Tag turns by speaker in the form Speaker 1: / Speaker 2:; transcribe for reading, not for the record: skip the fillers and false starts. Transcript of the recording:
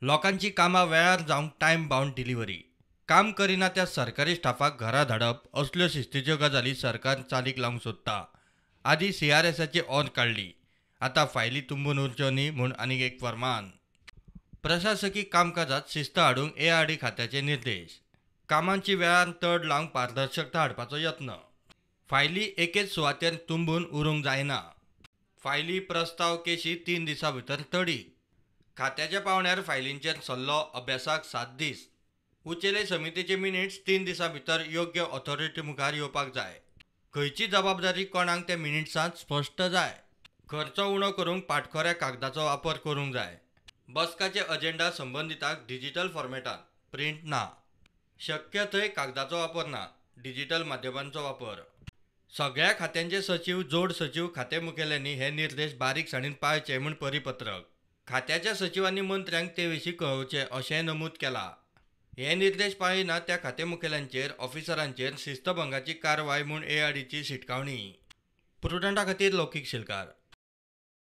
Speaker 1: लोकांची कामां वेळार जावंक टायम बावंड डिलिव्हरी. काम करिना त्या सरकारी स्टाफाक घरा धाडप असल्यो शिस्तीच्यो गजाली सरकार चालीक लावंक सोदता. आदीं सीआरएसाची ऑर्द काडली, आतां फायली तुंबून उरच्यो न्ही म्हूण आनीक एक फर्मान. प्रशासकी कामकाजात शिस्त हाडूंक एआरडी खात्याचे निर्देश. कामांची वेळार तड लावंक पारदर्शकता हाडपाचो यत्न. फायली एकेच सुवातेर तुंबून उरूंक जायना. फायली, प्रस्ताव, केशी 3 दिसां भितर तडीक. खात्याच्या पांवड्यार फायलींचेर सल्लो अभ्यासाक 7 दीस. उचेले समितीचे मिनिट्स 3 दिसां भितर योग्य ऑथॉरिटी मुखार येवपाक जाय. खंयची जबाबदारी कोणाक ते मिनिट्सांत स्पश्ट जाय. खर्च उणो करूंक पाटखोऱ्या कागदाचो वापर करूंक जाय. बसकाचे अजेंडा संबंदितांक डिजिटल फॉर्मेटांत, प्रिंट ना. शक्य थंय कागदाचो वापर ना, डिजिटल माध्यमांचो वापर. सगळ्या खात्यांचे सचीव, जोड सचीव, खाते मुखेल्यांनी हे निर्देश बारीकसाणीन पाळचे म्हूण परिपत्रक. खात्याच्या सचिवांनी मंत्र्यांक ते विशीं कळोवचें अशेंय नमूद केलां. हे निर्देश पाळिना त्या खाते मुखेल्यांचेर, ऑफिसरांचेर शिस्तभंगाची कारवाय म्हूण एआरडीची शिटकावणी. प्रुडंटा खातीर लौकीक शिलकार.